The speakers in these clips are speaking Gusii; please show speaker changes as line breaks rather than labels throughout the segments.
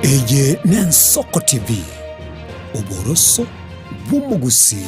Eye n'Ensoko TV, oboroso bw'omogusii.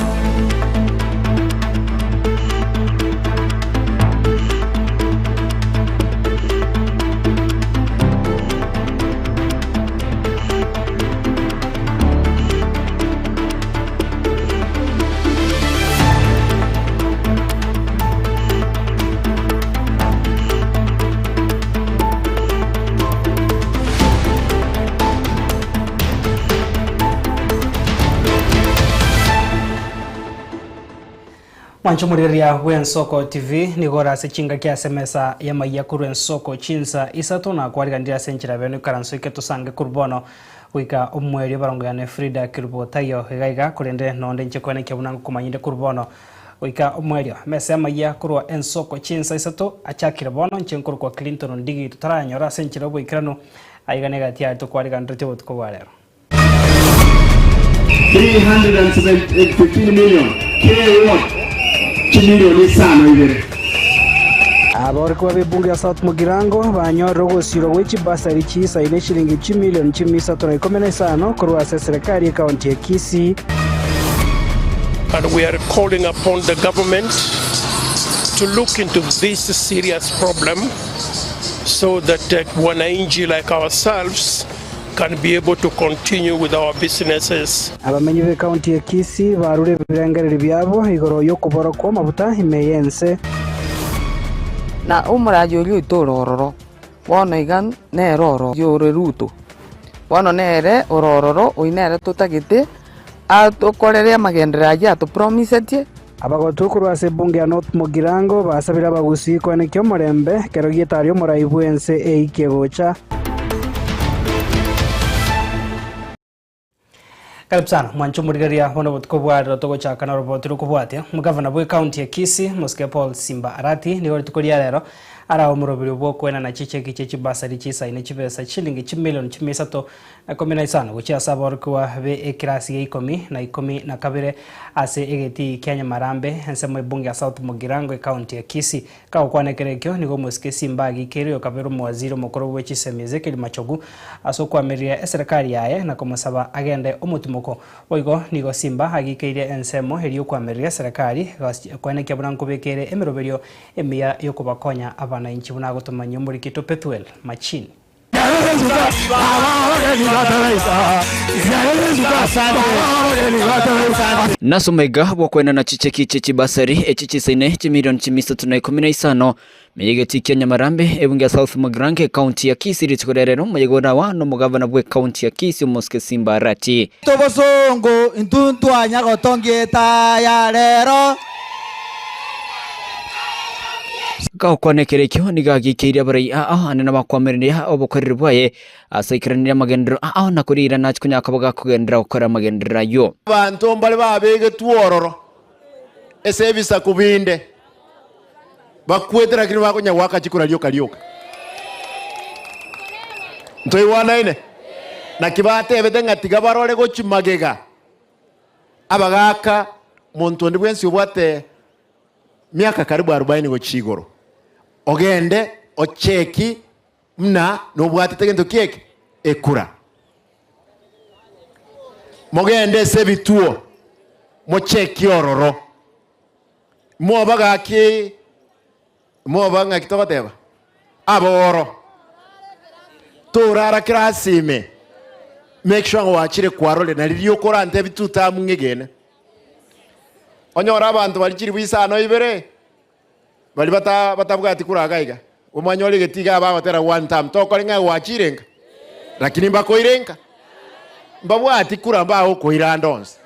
Mwanche omorigereria bw'Ensoko TV nigo ore ase chingaki ase emesa y'amayia korwa Ensoko chinsa isato na kwariganire ase enchera bene ikaranso ike tosange korwa bono Goika omoerio ebarongo yane Frida Kerubo taiyo iga iga, korende nonde inche koenekia buna ngokomanyire korwa bono goika omoerio. Emesa y'amayia korwa ensoko chinsa isato achakire bono, inche nkorokwa Clinton Ondigi totarayanyora ase enchera y'oboikeranu aiga negati yaye tokwariganretie obotuko bwa rero.
315 million kera eward chimilioni isano ibere.
Aborokigwa b'ebunge ya South Mugirango banyorire ogosirwa gwe chibasari chiisaine chilingi chimilioni chimia isato na ikomi na isano korwa ase eserekari y'ekaunti ya Kisii.
And we are calling upon the government to look into this serious problem so that wananchi like ourselves can be able to continue with our businesses.
Abamenyi b'ekaunti ya Kisii barure ebirengererio biabo igoro y'okobora kw'amabuta ime y'ense.
Na omoraria oria oito ore ororo bono iga nere oro ore Ruto, bono nere ore ororo oyio nere totagete atokorere amagenderero ayio atopromisetie.
Abagotu korwa ase ebunge ya North Mugirango basabire abagusii koenekia omorembe ekero gi'etari omorai bw'ense eikie gocha. Karibu sana mwanche omorigereria bono obotuko bwa rero togochaka na oroboti rokobwatia. Omogavana bwe county ya Kisii Mosike Paul Simba Arati nigo rituko ria rero arae omoroberio bw'okoenana chicheki chie chibasari chisaine chibesa chilingi chimilion chimia isato na ikomi na isano gochia ase aborokigwa be ekirasi gia ikomi na ikomi na kabere ase egetii kia Nyamarambe ensemo ebunge ya South Mugirango ecounty ya Kisii. Kagokwana ekero ekio nigo omosike Simba agikeire okabera omowaziri omokoro bwe chisemi Ezekiel Machogu ase okoamereria eserekari yaye na komosaba agende omotimoko. Boigo nigo Simba agikeire ensemo eria okoamereria eserekari koenekia buna nkobekere emeroberio emiya yokobakonya abanainchi buna agotomanyia omorikito Pethuel Machini.
Nase omaiga bw'okoenana chicheki chie chibasari echi chisaine chimilioni chimia isato na ikomi na isano, meyegeti kia Nyamarambe, ebunge ya South Mugirango, ekaunti ya Kisii rituko ria rero omoyega orawa nomogavana bw'ekaunti ya Kisii Omosike Simba Arati.
Tobosongo intwe ntwanya gotongia etaya rero.
Gakwana ekero ekio nigo agiikeirie abarai ao ande nabakoamereria obokoreri bwaye ase aikeranirie amagenderero ao na koriira nache konya koba gakogenderera gokora amagenderero ayio.
Abanto mbare babegetwe ororo ase ebisaku binde, bakwete lakini bakonya goaka chikura rioka rioka. Ntoigwanaine? Naki batebete ng'a tiga barore gochia magega abagaaka monto onde bwensi obwate miaka karibu arubaini gochia igoro, ogende ocheki buna nobwatete gento ki eke? Ekura. Mogende ase ebituo, mocheki ororo. Moba gaki, moba ng'aki togoteba? Aboro. Torara class ime, make sure ng'a gwachire kwarorire na riria okorantebie tutamu ng'egene. Onyore abanto baria chilifu isano ibere, baria bata batabwati kura iga iga, omanyore egeti iga bagotera one term, tokore ng'a gwachire nka, lakini mbakoire nka, mbabwati kura mbagokoira ande onsi.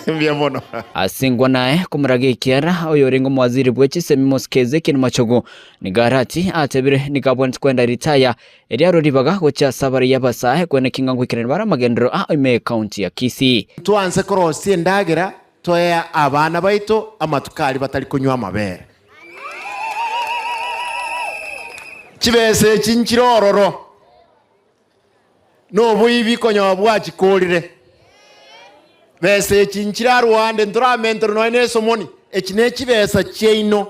Mbuya mono.
Ase engwana aye komoraga ekiara oyorenge omowaziri bwe chisemi Mosike Ezekiel Machogu nigo arati atebire nigo abwenerete kwenda ritaya Erio arue ribaga gochia ase abaraiyo abasae kweneki ng'a ngoikerania bare amagenderero ao ime y'ekaunti ya Kisii.
Twanse korosia endagera toe abana baito amatuko aria batari konywa amabere. Chibesa echi nchire ororo, noboibi konya bwachikorire. Besa echi nchire arwande ntoramenterwe nonya nesomoni, echi nechibesa chiaino.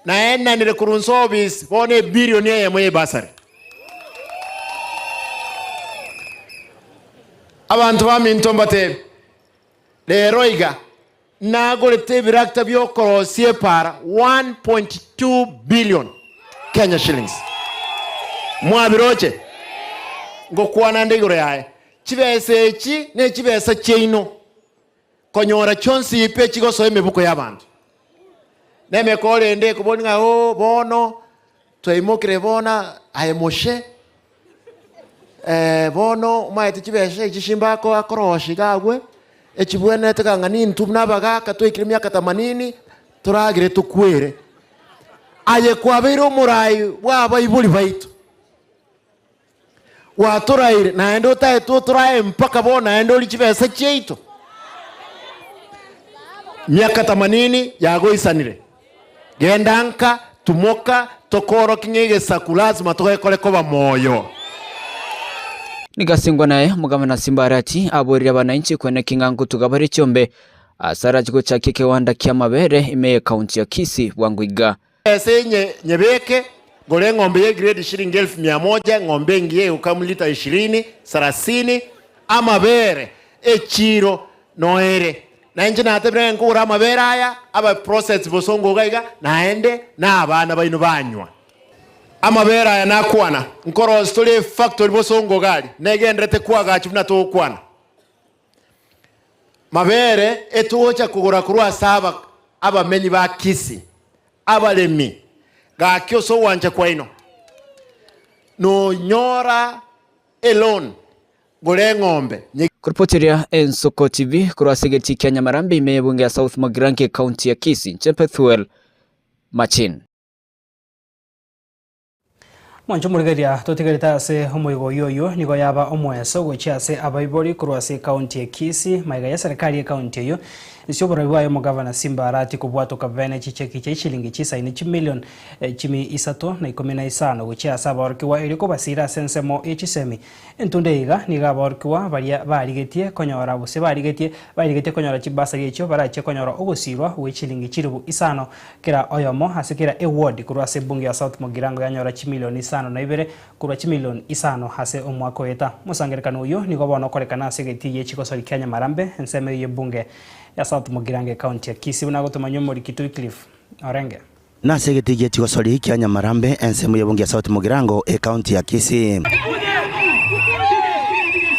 Naenanire korwa nse obisi, bono ebilioni eyemo y'ebasari. Abanto baminto mbateebie, Rero iga nagorete ebirakita bi'okorosia epaara 1.2 billion Kenya shillings. Mwabiroche? Ngokwana nde igoro yaye. Chibesa echi nechibesa chiaino, konyora chionsi pi echigosoa emebuko y'abanto. Nemekoro ende ekobori ng'a oo bono twaimokire bono aye moshe, bono omanyete chibesa echi chimbe akorosia iga agwo, echibwenerete kang'a nintwe buna abagaka twaikire emiaka themanini, toragere tokwere. Aye kwabeire omorai bwa abaibori baito, gwatoraire naende otaete otorae mpaka bono naende orie chibesa chiaito. Miaka themanini yagoisanire, genda nka, tumoka, tokorokie ng'a egesaku lazima togekore koba moyo.
Nigasingwa naye omogabana Simba Arati aborire abananchi kweneki ng'a nkotuga bare chiombe ase arache gochakia ekewanda ki'amabere ime y'ekaunti ya Kisii bwango iga.
Ase nyebeke, ngore eng'ombe ye grade shilingi elfu mia moja, eng'ombe engiya egokamwa lita ishirini, sarasini, amabere, echiiro noere. Na inche natebire ng'a nkogora amabere aya, abe processed bosongo iga iga, naende na abana baino banywa. Amabere aya nakwana, nkorosia tore efactory bosongo iga aria, negenderete koagachwa buna togokwana. Mabere etogocha kogora korwa ase abamenyi ba Kisii, abaremi, gaki ase ogwancha kwaino, nonyora eloan, gora eng'ombe.
Koripoteria Ensoko TV korwa ase egetii kia Nyamarambe ime y'ebunge ya South Mugirango ekaunti ya Kisii, inche Pethuel Machin.
Mwanche omorigereria totigarete ase omoigo oyio oyio nigo yaba omoeso gochia ase abaibori korwa ase ekaunti ya Kisii magega ya serikali y'ekaunti eyio ase oborabi bwaye omogavana Simba Arati kobwatoka bene chicheki chia chilingi chisaini chimilion chimi isato na ikomi na isano gochia ase abaorokigwa erio kobasira ase ensemo ye chisemi. Entunda eye iga nigo abaorokigwa baria barigetie konyora gose barigetie barigetie konyora chibasari echio barachie konyora ogosirwa gwe chilingi chilifu isano Kera oyomo ase kera eward korwa ase ebunge ya South Mugirango yanyora chimilioni isano na ibere korwa chimilioni isano ase omwaka oeta. Omosangererekano oyio nigo bono okorekana ase egetii gie chigosori kia Nyamarambe ensemo eyio y'ebunge ya South Mugirango ecounty ya Kisii buna agotomanywa omoriki Wycliffe Orenge.
Nase egetii gie chigosori kia Nyamarambe ensemo y'ebunge ya South Mugirango ecounty ya Kisii.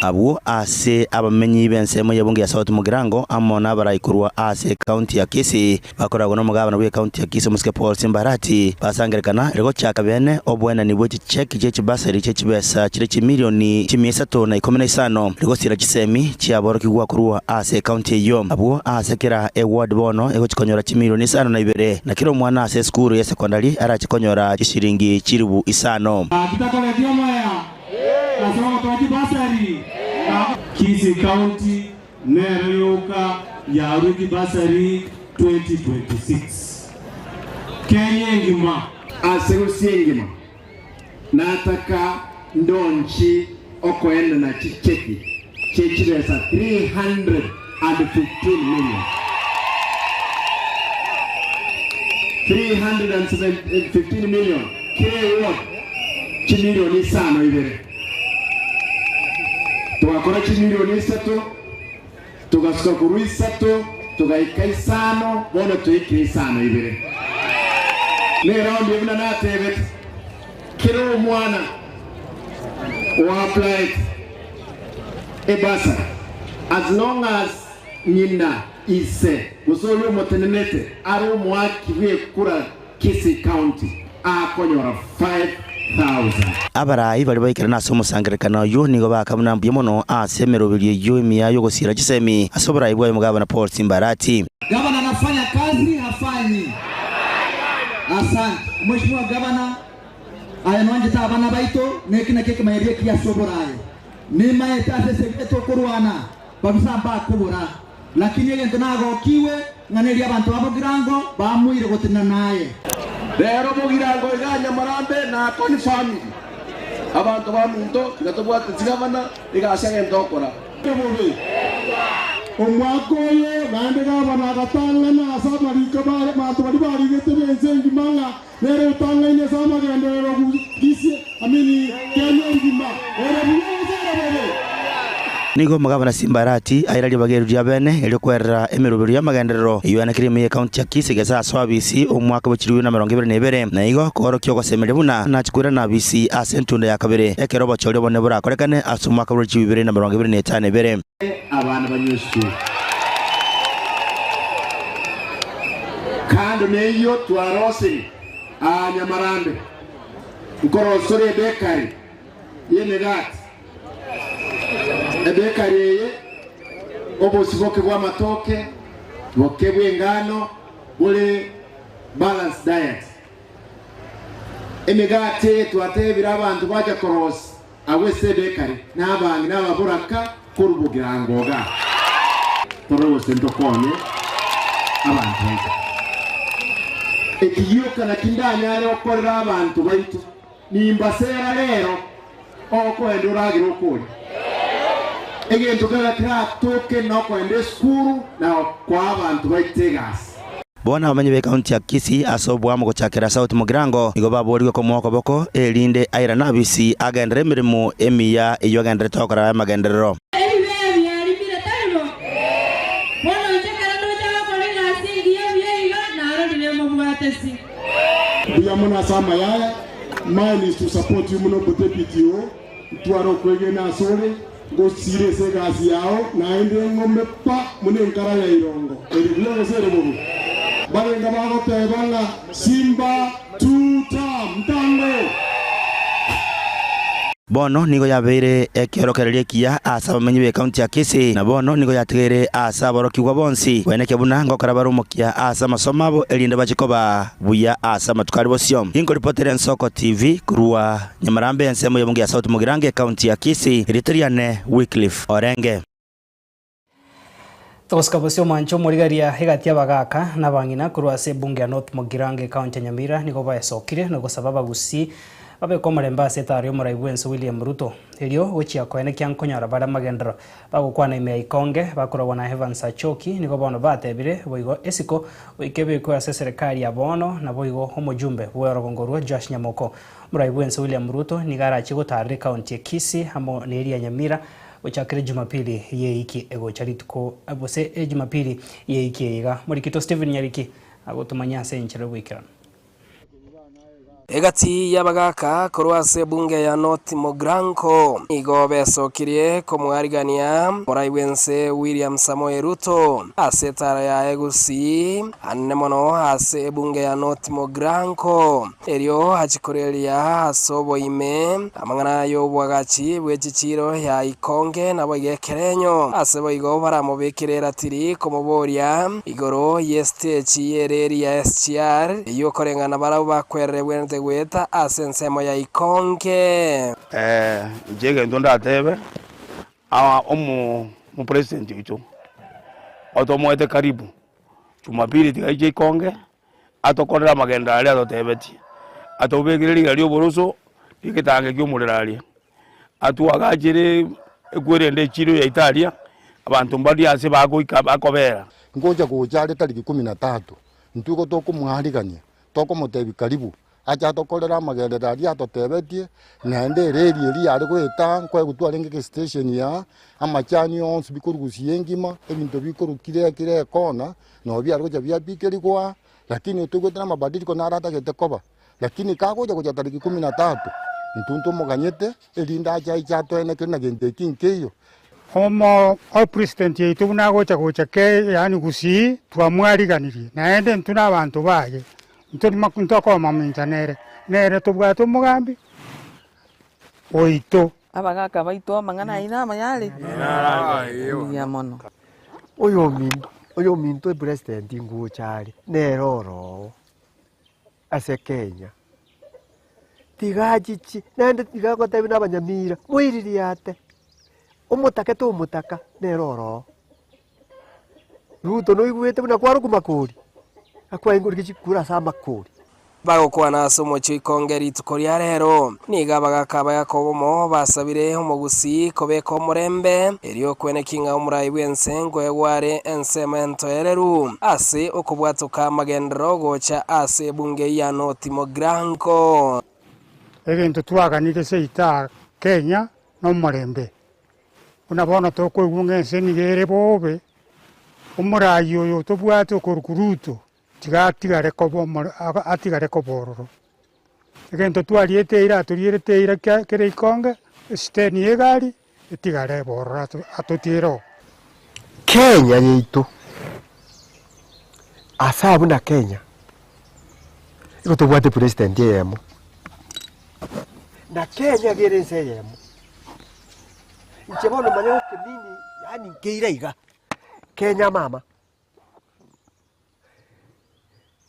Abwo ase abamenyi b'ensemo y'ebunge ya South Mugirango amo nabarai korwa ase ecounty ya Kisii Bakoragwa nomogabana bw'ekaunti ya Kisii omosike Paul Simbarati basangerekana ere gochaka bene oboenani bwe chicheki chie chibasari chie chibesa chire chimilioni chimia isato na ikomi na isano rigosira chisemi chiaborokigwa korwa ase ekaunti eyio. Abwo ase kera eward bono egochi konyora chimilioni isano na ibere na kera omwana ase esukuru ya sekondari arache konyora chishiringi chilibu isano.
Titakoreti omweya ase ogotoa chibasari. Kisii County Nero yoka yarwe chibasari 2026. Kenya engima.
Ase gose engima nataka ndonchi okoenana chicheki chie chibesa 315 million. 315 million kera eward chimilioni isano ibere. Togakora chimilioni isato, togasuka korwa isato, togaika isano, bono twaikire isano ibere. Neraundi eye buna natebete, kera omwana oapplaete ebursary, as long as ng'ina, ise, gose oria omotenenete are omoaki bw'ekura Kisii County akonyora 5,000.
Abarai baria baikerana ase omosangererekano oyio nigo baakabuna mbuya mono ase emeroberio eyio emiya y'ogosiira chisemi ase oborai bwaye omogabana Paul Simbarati.
Gavana anafanya kazi hafanyi? Asante Mheshimiwa Gavana, aye nwanchete abana baito neki nakio ekemanyererio ekiya ase oboraai. Nimaete ase esegi etokorwana babisa mbakobora. Lakini egento nagokigwe, ng'a neria abanto ba Bogirango baamuire gotenena naye.
Rero Bogirango iga Nyamarambe na Akoni family, abanto baminto tiga tobwate chigavana egasi egento okora.
Bobe. Omwaka oyo naende gavana agatang'ana ase amariko abanto baria barigete b'ense engima ng'a nere otang'aine ase amagenderero Kisii, I mean Kenya engima. Ere buya gose ere bobe?
Nigo omogabana Simba Arati aira ribaga eri ria bene erio kwerera emeroberi y'amagenderero eyio yanekire ime y'ekaunti ya Kisii gese ase obisi omwaka bwe chilifu 2022 na igo koorokia ogosemeria buna nache koirana abisi ase entunda ya kabere ekero obochori obonene borakorekane ase omwaka bwe chilifu 2022.
Abana banywe esukuru. Kando neyio twarosire aa Nyamarambe, nkorosore ebekari y'emegati. Ebekari eye obosiboke bw'amatoke, boke bw'engano bore balanced diet. Emegati eye twatebire abanto bacha korosia Agwo ase ebekari, na abang'ina ababoraka korwa bogirango iga. Torore gose ntokonye abanto baito. Eki gioka nakio ndanyare gokorera abanto baito, nimbasera rero okoenda oragere okoria. Egento kera keratoke nokoenda esukuru na koa abanto baito egasi.
Bono abamenyi b'ekaunti ya Kisii ase oboamo gochakera South Mugirango nigo baboorigwe komoa okoboko, erinde airane abisi agenderere emeremo emiya eyio agendererete gokora amagenderero.
Ebibe biarimire, tari bo? Bono inche ekero ndoche agokora egasi engiya buya iga, narorire mobwatesi.
Mbuya mono ase amayaya, mine is to support you muno deputy oo, ntware okwegena asore. Ngosiire ase egasi yao, naende ng'ome pa buna enkara ya irongo, ere buya gose ere bobe. Mbarenge bagoteba ng'a Simba two term ntango.
Bono nigo yabeire ekeorokererio ekiya ase abamenyi b'ekaunti ya Kisii, na bono nigo yatigaire ase aborokigwa bonsi koenekia buna ngokora bare omokia ase amasomo abo erinde bachie koba buya ase amatuko aria bosio. Inkoripotera Ensoko TV korwa Nyamarambe ensemo y'ebunge ya South Mugirango ekaunti ya Kisii, erieta riane Wycliffe Orenge.
Togosika bosio omwancho omorigaria egati y'abagaaka na abang'ina korwa ase ebunge ya North Mugirango ekaunti ya Nyamira nigo baesokire na gosaba abagusii babeke omorembe ase etaro y'omorai bw'ense William Ruto erio gochia koenekia nkonyora bare amagenderero bagokwana ime ya Ikonge bakoragwa na Evans Achoki nigo bono batebire boigo esiko goika ebekwe ase eserekari ya bono naboigo omojumbe bw'orogongo rwa Joash Nyamoko Omorai bw'ense William Ruto nigo arachie gotaarera ekaunti ya Kisii amo neria ya Nyamira gochakera Ejumapili y'eiki egocha rituko gose Ejumapili y'eiki eye iga. Morikito Stephen Nyariki agotomanyia ase enchera y'oboikeranu.
Egati y'abagaaka korwa ase ebunge ya North Mogrango nigo besokirie komoarigania omorai bw'ense William Samoei Ruto ase etara yaye Gusii anene mono ase ebunge ya North Mogrango. Erio achie koreria ase oboime amang'ana y'oboagachi bwe chichiiro ya Ikonge naboigo ekerenyo. Ase boigo baramobekere eratiri komoboria igoro y'esitechi y'ereri ya SGR, eyio okoreng'ana barabwo bakwerera ebwenerete goeta ase ensemo ya Ikonge.
Inche egento ndatebe, aa omo omopresident oito, otomoete karibu, jumapili tiga aiche ikonge. atokorere amagenderero aria atotebetie, atobekere rigena ri'oboroso ri'egetange ki'omorero aria, atwagachere ekwerende echiro yaito aria, abanto mbaria ase bagoika bakobera.
Ngocha gocha are tariki kumi na tatu, intwe igo tokomwarigania, tokomotebia karibu, ache atokorere amagenderero aria atotebetie, naende ereri eria yare goeta nkoegwa twarenge gestation yaa, amachani onsi bikorugusia engima, ebinto bikorwa kire kire ekona. Nabo biare gocha biabikerigwa, lakini otoigwete namabadiliko naro atagete koba, lakini kagocha gocha tariki kumi na tatu, intwe ntomoganyete, erinde ache aiche atoenekere na gento eki nkeiyo.
Omo opresident yaito buna agocha gocha ke yaani Gusii twamwariganirie naende intwe na abanto baye intwe ntokomomincha nere, nere tobwate omogambi oito.
Abagaaka baito amang'ana aino amaya are? Mbuya mono.
Oyominto oyominto epresident ngocha are nere oroo ase Kenya, tiga achiche naende tiga agotebi na abanyamira moiririate, omotake tomotaka nere oroo. Ruto noigwete buna kwarokwa makori, akwaingoririe chikura ase amakori.
Bagokwana ase omochie ikonge rituko ria rero, nigo abagaaka ba Yakobo obomo basabire omogusii kobeka omorembe, erio okweneki ng'a omorai bw'ense nkoegwa are ensemo entoereru ase okobwatoka amagenderero gocha ase ebunge ya North Mogrango.
Egento twaganire seito aa Kenya nomorembe. Buna bono tokoigwa ng'a ense nigo ere bobe, omoraai oyo tobwate okorokwa Ruto, tiga atigare koba omore atigare koba ororo. Egento twariete eira atorierete eira kia kere ikonge, esiteni ya egari, etigare ebe ororo ato atotiere oo.
Kenya yaito, ase abwo na Kenya, igo tobwate president eyemo, na Kenya iga ere ense eyemo. Inche bono manya gokemini yaani nkeire iga, Kenya mama,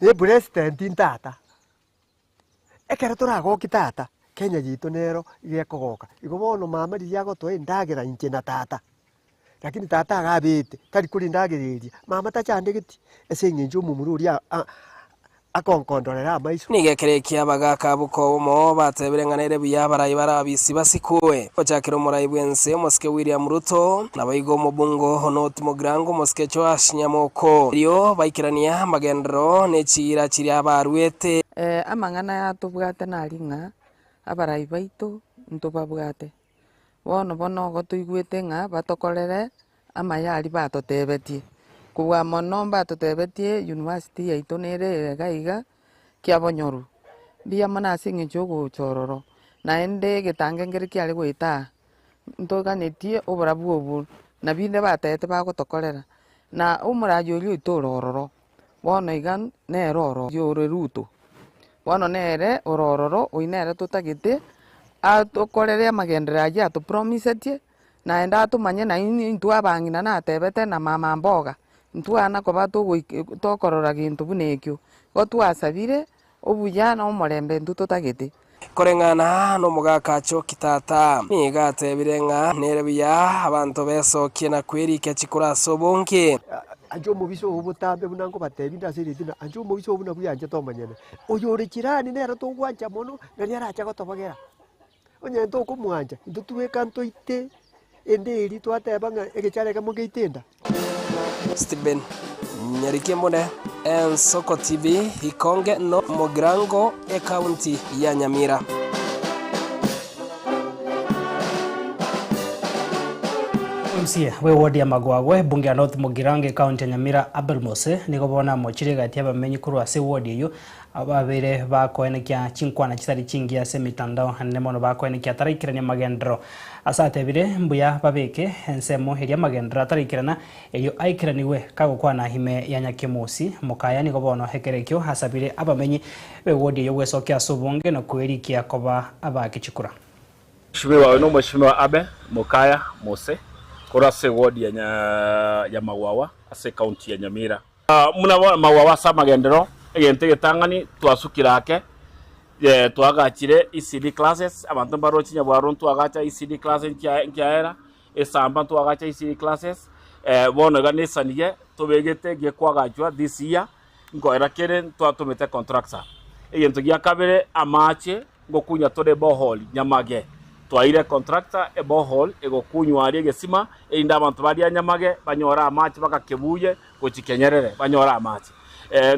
na epresident ntata, ekero toragokie tata, Kenya yaito nero iga ekogoka. Igo bono mama riria agotoa endagera inche na tata, lakini tata iga abete, tari koria endagera eria, mama tachandegeti, ase eng'encho omomura oria a- akonkondorera amaiso.
Nigo ekero ekia abagaaka abwo kobomo batebire ng'a nere buya abarai bare abisi basikwe. Gochakera omorai bw'ense omosike William Ruto, naboigo omobungo o North Mugirango omosike Joash Nyamoko. Erio baikerania amagenderero ne chiira chiria baruete.
Amang'ana aya tobwate nari ng'a abarai baito ntobabwate, bono bono igo toigwete ng'a batokorere amaya aria batotebetie. Kobua mono mbatotebetie university yaito nere iga iga kiabonyoru, mbuya mono ase eng'encho ya ogocha ororo, naende egetange nkere kiare goeta aa, ntoganetie oborabu obwo, na binde batebete bagotokorera, na omoraia oria oito ore ororo, bono iga nere oro ore Ruto, bono nere ore ororo oyio nere totagete atokorere amagenderero ayio atopromisetie. Naende atomanye na intwe abang'ina natebete na mama mboga, ntwana koba togoik tokorora gento buna ekio. Igo twasabire obuya na omorembe intwe totagete.
Koreng'ana nomogaka Choki tata nigo atebire ng'a nere buya abanto besokie na kwerikia chikura ase obonge.
Ancha omobisa oo botambe buna nkobatebia inde ase erieta ng'a ancha omobisa oo buna bweanchete omonyene. Oyore jirani nere togwancha mono, nari arache gotobogera. Onye tokomwancha, intwe tweka ntoite ende eria twateba ng'a egechara ekemo ngeite enda.
Stephen Nyarikemone, Ensoko TV, Ikonge no Mugirango, Ekaunti ya Nyamira.
MCA bwe ward ya Magwagwa ebunge ya North Mugirango ekaunti ya Nyamira Abel Mose nigo bono amochire egati y'abamenyi korwa ase eward eyio Ababeire bakoenekia chinkwana chitari chingiya ase emetandao anene mono bakoenekia ataraikerania amagenderero. Ase atebire, Mbuya babeke ensemo eria amagenderero ataraikerana, erio aikeranigwe kagokwana ime ya Nyakemosi. Mokaya nigo bono ekero ekio asabire abamenyi b'ewodi eyio gwesokia ase obonge na kwerikia koba abaaki chikura.
Mheshimiwa oyo nomweshimiwa Abe Mokaya Mose korwa ase ewodi ya Magwagwa ase ecounty ya Nyamira. Buna bono magwagwa ase amagenderero, egento egetang'ani twasukire ake, twagachire ECD classes, abanto mbaroche Nyabwaro ntwagacha ECD classes nkiaera, Esamba ntwagacha ECD classes, bono iga nesaniye tobegete gekwagachwa this year, nkoera kere ntwatomete contractor. Egento gia kabere amache ngokunya tore eborehole Nyamage, twaeire contractor eborehole egokunywa aria egesima erinde abanto baria Nyamage banyore amache bakakebuye gochia Kenyerere banyore amache.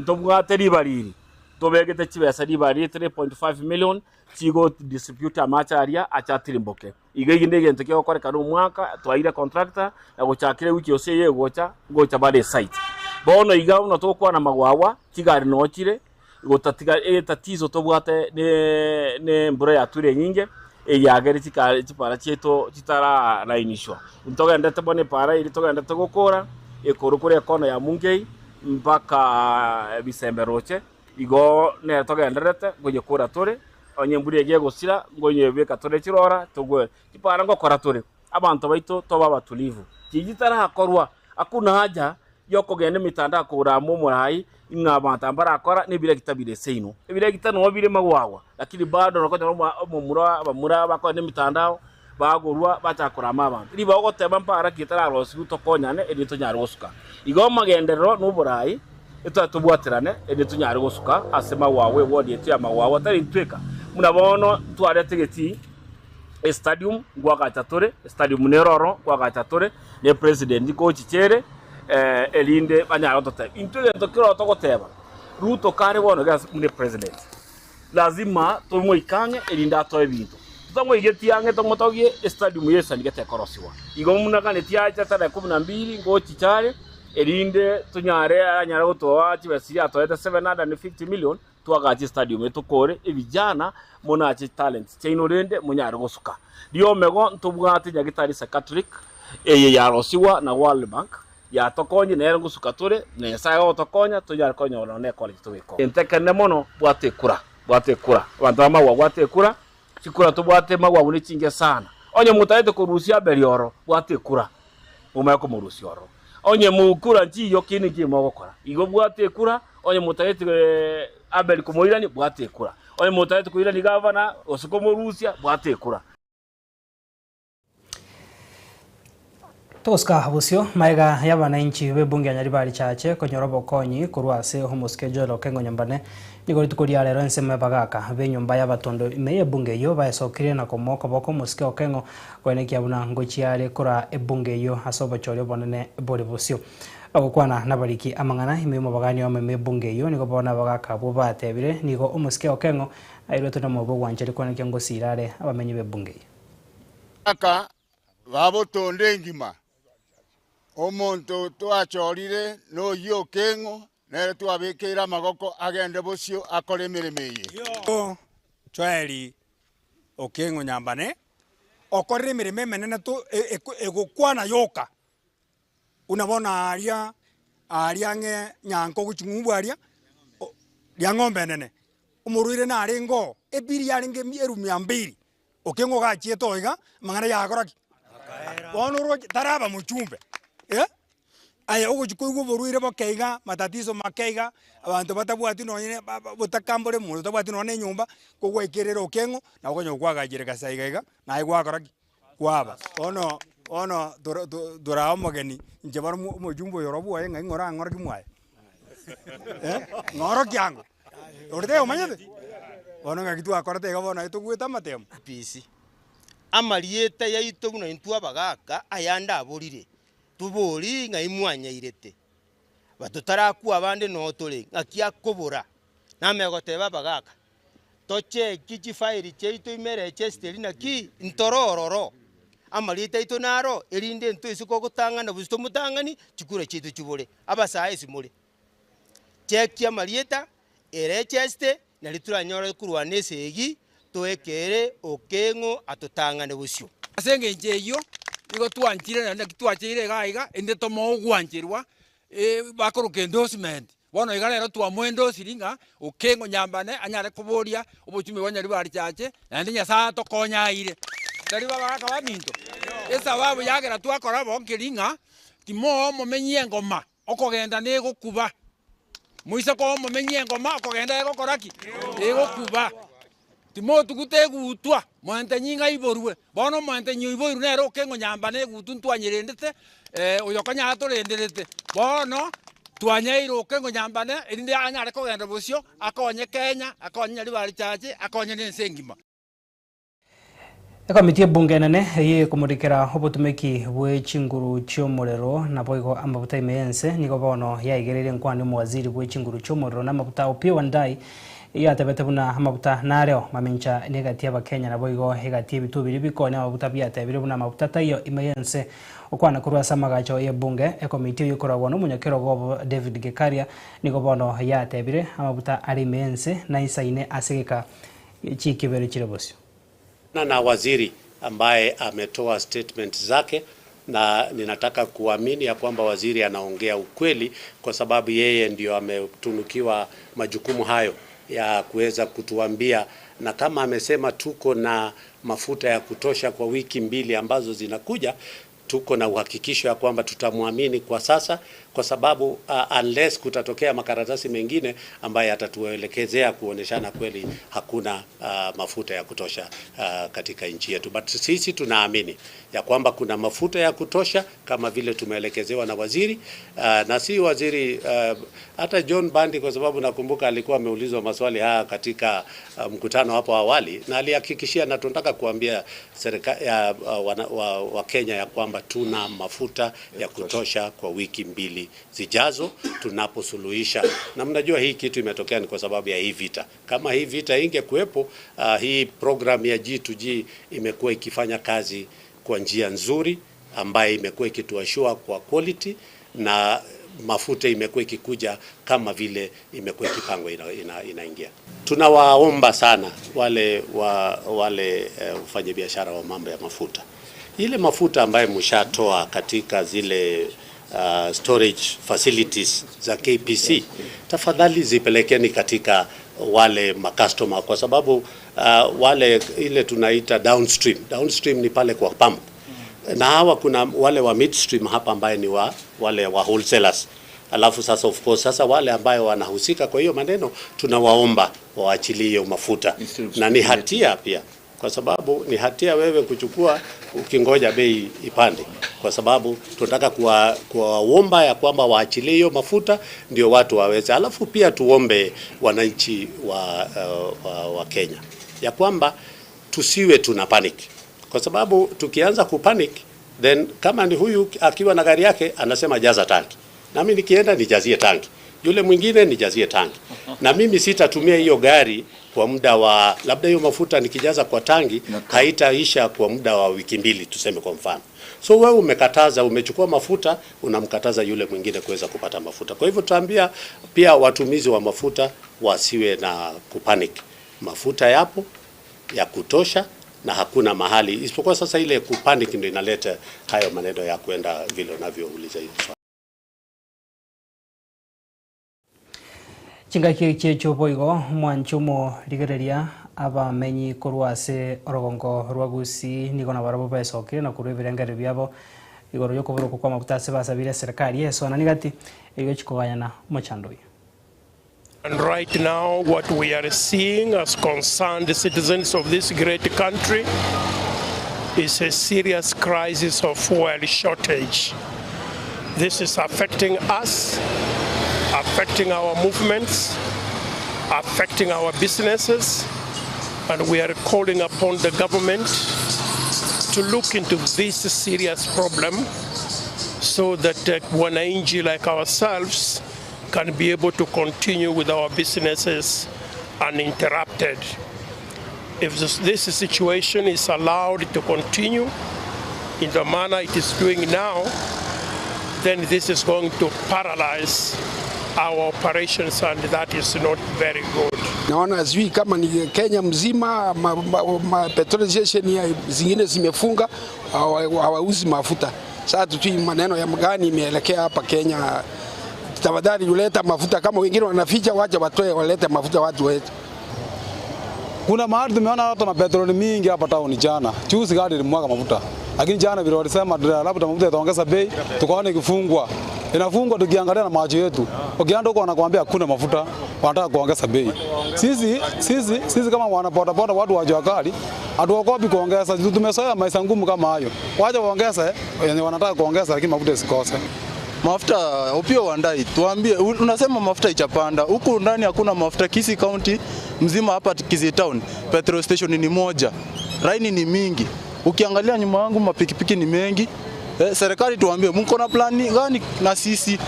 Ntobwate ribariri, ntobegete chibesa ribariri 3.5 million chigo distribute amache aria ache atirimboke. Iga eki negento kegokorekana omwaka, twaeire contractor na gochakera ewiki gose eye egocha, ngocha bare esite. Bono iga buna togokwana magwagwa, chigari noo chire, gotatiga etatizo tobwate ne ne embura yature enyinge, eyagere chika chipara chiaito chitaralainishwa. Ntogendete bono epara eria togendete gokora, ekorwa korwa ekona ya Mungei mpaka Bisembe roche, igo nere togendererete nkoyekora tore, onye embura eria egosira, nkoyebeka tore chirora togwe. Chipara ngokora tore, abanto baito tobe abatulivu. Chiria chitarakorwa, hakuna haja yokogenda emitandao kogora amo omorai ng'a abanto aba mbarakora na ebiregita bire seino. Ebiregita noo bire magwagwa, lakini bado nokonyora omo omomura abamura bakogenda emitandao bagorwa bachaka korama abanto. Ribaga ogoteba mpara ki etararosiwu tokonyane erinde tonyare gosuka. Igo amagenderero na oborai etware tobwaterane erinde tonyare gosuka ase magwagwa eward yaito ya magwagwa tari intweka. Buna bono ntwarete egetii estadium nkoagacha tore, estadium nere ororo nkoagacha tore, ne president nkochicha ere erinde banyare gototebia. Intwe egento kero togoteba, Ruto kare bono iga ase buna epresident, lazima tomoike ang'e erinde atoe ebinto. Totamoigetie ang'e tomotogie, estadium y'esanigete tekorosigwa. Igo muna acha tarehe kumi na mbili ngochicha are, erinde tonyare anyare gotoa chibesa chiria atoete 750 million twagache estadium etokore evijana monache talents chiaino rende monyare gosuka. Riomego ntobwate Nyagetari Psychiatric eye yarosiwa na World Bank yatokonye nere ngosuka tore na Nyasaye agotokonya tonyare konyora nonye college tobeka. Entekene mono bwate ekura, bwate ekura abanto ba Magwa bwate ekura, chikura tobwate Magwa abwo nechinge sana. Onye motaete korusia Abeli oro bwate ekura, momanye komorusia oro. Onye mokura nchiyo kende nki mogokora. Igo bwate ekura, onye motaete Abeli komoirania bwate ekura. Onye motaete koirania gavana gose komorusia bwate ekura.
Togosika bosio maega y'abananchi b'ebunge ya Nyaribari Chache konyora obokonyi korwa ase omosike Joel Okengo Nyambane. Nigo rituko ria rero ensemo y'abagaka b'enyomba y'abatondo ime y'ebunge eyio baesokire na komoa okoboko omosike Okengo koenekia buna ngochia are koraa ebunge eyio ase obochori obonene bore bosio. Bagokwana nabariki amang'ana ime y'omobagani oyomo ime y'ebunge eyio nigo bono abagaka abwo batebire nigo omosike Okengo airwetwe nomobe ogwancheri koenekia ngosira are abamenyi b'ebunge eyio.
Aka babotonda engima, omonto twachorire noyio Okeng'o, nere twabekeire amagoko agende bosio akore emeremo eye.
Joeli Okeng'o Nyambane okorire emeremo emenene to egokwana yoka, buna bono aria aria ang'e nyanko gochia ng'umbu aria, Riang'ombe enene, omorwaire narenge oo, ebiri yarenge erumi mbiri. Okeng'u ogachiete oo iga, amang'ana yagora ki? Bono oroche taraba mochumbe eh, aye ogochia koigwa oborwaire boke iga, matatizo make iga, abanto batabwati nonye ne ba ba botakambore monto otabwati nonye na enyomba, kogwaikerera okeng'u, nabo okonyora kwagachire gasa iga iga, naye gwakora ki? Kwaba. Bono bono toro to toraa omogeni, inche bono mo omochumbe oyo oro bwoye ng'ai ng'ora ng'oroki mwaye eh, ng'oroki ango. Ore taiyo omanyete? Bono ng'aki twakorete iga bono aye togwete amatemo.
Peace. Amarieta yaito buna intwe abagaaka ayande aborire, tobori ng'ai mwanyairete. But totarakwa abande noo tore, ng'aki akobora? Namanya goteba abagaaka, tocheki chifairi chiaito ime registry naki ntore ororo, amarieta aito naro, erinde intwe ase kogotang'ana gose tomotang'ani, chikura chiaito chibore. Abasae ase more. Chekia amarieta, erecheste, nario toranyore korwana esegi, toekere okeng'o atotang'ane bosio.
Ase engencho eyio nigo twanchire naende naki twacheire iga iga, inde tomoe ogwancherwa bakoroka endorsement. Bono iga rero twamoendosiri ng'a okeng'o nyambane anyare koboria obochumbe bwa Nyaribari Chache, naende Nyasaye atokonye aire. Tari babagaka baminto? Esababu yagera twakora bo nkeri ng'a timoa omomenyi engoma. Okogenda negokuba. Moise koa omomenyi engoma, okogenda egokora ki? Egokuba. Timotuguta egutwa, moentenyi ng'a aiborwe. Bono omoentenyi oiboirwe nere okeng'o nyamba na egutu ntwanyerendete, oyo konya atorenderete. Bono, twanyeire okeng'o nyambane, erinde anyare kogenda bosio, akonye Kenya, akonye Nyaribari Church, akonye na ense engima.
Ekomiti y'ebunge enene eyio ekomorikera obotumeki bwe chinguru chi'omorero naboigo amabuta ime y'ense nigo bono yaigereire enkwano y'omowaziri bwe chinguru chi'omorero na amabuta Opiyo Wandayi eyio atebete buna amabuta nareo mamincha negati y'abakenya naboigo egati y'ebituo biria bikonya amabuta biatebire buna amabuta taiyo ime y'ense okwana korwa ase amagacho y'ebunge ekomiti eyio ekoragwa n'omonyakerogo obo David Gekaria nigo bono yatebire amabuta are ime y'ense naisaine ase egeka Chikebere chire bosio.
Na waziri ambaye ametoa statement zake na ninataka kuamini ya kwamba waziri anaongea ukweli kwa sababu yeye ndio ametunukiwa majukumu hayo ya kuweza kutuambia, na kama amesema tuko na mafuta ya kutosha kwa wiki mbili ambazo zinakuja, tuko na uhakikisho ya kwamba tutamwamini kwa sasa, kwa sababu unless kutatokea makaratasi mengine ambayo yatatuelekezea kuoneshana kweli hakuna mafuta ya kutosha katika nchi yetu, but sisi tunaamini ya kwamba kuna mafuta ya kutosha kama vile tumeelekezewa na waziri na si waziri hata John Bandi, kwa sababu nakumbuka alikuwa ameulizwa maswali haya katika mkutano hapo awali na alihakikishia, na tunataka kuambia serikali wa Kenya ya kwamba kwamba tuna mafuta ya kutosha kwa wiki mbili zijazo tunaposuluhisha. Na mnajua hii kitu imetokea ni kwa sababu ya hii vita. Kama hii vita ingekuwepo, hii program ya G2G imekuwa ikifanya kazi kwa njia nzuri ambayo imekuwa ikituashua kwa quality na mafuta imekuwa ikikuja kama vile imekuwa ikipangwa inaingia. Tunawaomba sana wale wa, wale wafanyabiashara wa mambo ya mafuta, ile mafuta ambayo mshatoa katika zile storage facilities za KPC, tafadhali zipelekeni katika wale makastoma, kwa sababu wale ile tunaita downstream. Downstream ni pale kwa pump na hawa kuna wale wa midstream hapa ambaye ni wa wale wa wholesalers. Alafu sasa of course sasa wale ambayo wanahusika kwa hiyo maneno tunawaomba waachilie hiyo mafuta, na ni hatia pia, kwa sababu ni hatia wewe kuchukua ukingoja bei ipande, kwa sababu tunataka kuwaomba ya kwamba waachilie hiyo mafuta ndio watu waweze. Alafu pia tuombe wananchi wa Kenya ya kwamba tusiwe tuna panic, kwa sababu tukianza kupanic then kama ni huyu akiwa na gari yake anasema jaza tanki, nami nikienda nijazie tanki, yule mwingine nijazie tanki, na mimi sitatumia hiyo gari kwa muda wa labda hiyo mafuta nikijaza kwa tangi haitaisha kwa muda wa wiki mbili, tuseme kwa mfano. So wewe umekataza, umechukua mafuta, unamkataza yule mwingine kuweza kupata mafuta. Kwa hivyo tutaambia pia watumizi wa mafuta wasiwe na kupanic. Mafuta yapo ya kutosha na hakuna mahali isipokuwa sasa ile kupanic ndio inaleta hayo maneno ya kwenda vile unavyouliza hiyo swali.
Chingaki echi boigo mwanchumo rigereria abamenyi korwa ase orogongo rwa Gusii nigo nabarabwo besokire na korwa ebirengere biabo igoro yokoborokwa kwa mafuta ase basabire serikali eswana nigati eyo chikogayana omochando oyo.
And right now, what we are seeing as concerned citizens of this great country is a serious crisis of fuel shortage. This is affecting us, affecting our movements, affecting our businesses, and we are calling upon the government to look into this serious problem so that wananchi like ourselves can be able to continue with our businesses uninterrupted. If this situation is allowed to continue in the manner it is doing now, then this is going to paralyze our operations, and that is not very good.
Naona sijui kama ni Kenya mzima ma petrol station ya zingine zimefunga, hawauzi mafuta. Sasa tujui maneno ya mgani imeelekea hapa Kenya. Tafadhali uleta mafuta, kama wengine wanaficha, wacha watoe walete mafuta watu wetu.
Kuna mahali tumeona watu na petroli mingi hapa town jana. Juzi gari ilimwaga mafuta. Lakini jana vile walisema labda mafuta itaongeza bei, tukaona ikifungwa. Inafungwa tukiangalia na macho yetu. Ukienda huko wanakuambia hakuna mafuta, wanataka kuongeza bei. Sisi kama wana boda boda watu wa jua kali, hatuogopi kuongeza. Tumezoea maisha ngumu kama hayo. Wacha waongeze, wenye wanataka kuongeza lakini mafuta isikose.
Mafuta Opiyo Wandayi, tuambie, unasema mafuta ichapanda. Huku ndani hakuna mafuta. Kisii County mzima hapa Kisii Town petrol station ni moja. Raini ni mingi. Ukiangalia nyuma yangu mapikipiki ni mengi. Serikali tuambie mko na plani gani na sisi?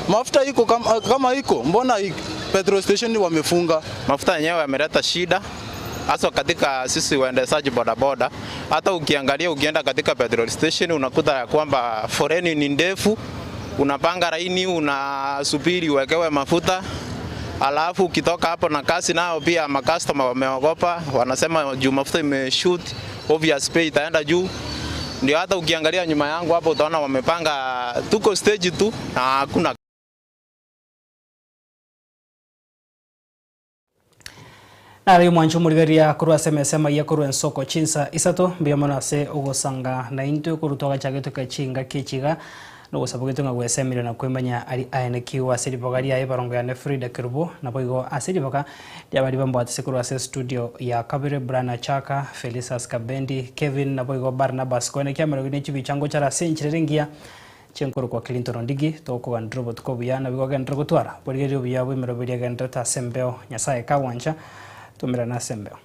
Mafuta iko kama iko, mbona petrol station wamefunga?
Mafuta yenyewe yameleta shida hasa katika sisi waendeshaji bodaboda. Hata ukiangalia ukienda katika petrol station unakuta ya kwamba foleni ni ndefu, unapanga laini, unasubiri uwekewe mafuta. Alafu ukitoka hapo na kasi nao pia makastoma wameogopa, wanasema juu mafuta imeshoot, obvious pay itaenda juu. Ndio hata ukiangalia nyuma yangu hapo utaona wamepanga, tuko stage tu na hakuna.
Nare mwancho murigeria korwa SMS maiya korwa ensoko chinsa isato mbuya mono ase ogosanga na intwe korwa twagachagetwe chinga kichiga nogosaba gwetu ng'a gwesemire na kwemanya ari aenekiwa ase riboga riaye barongo yane Frida Kerubo nabo igo ase riboga riabari bambwatise korwa ase studio ya kabere Brian Chaka Felisas Kabendi Kevin nabo igo Barnabas koenekia amarogio ne chibichango chara ase enchera engiya chenkoro kwa Clinton Ondigi tokogandira obotuko obuya nabo igo agendere gotwara borigereria obuya bwa emeroberio agenderete ase embeo Nyasaye kawancha tumirana ase embeo.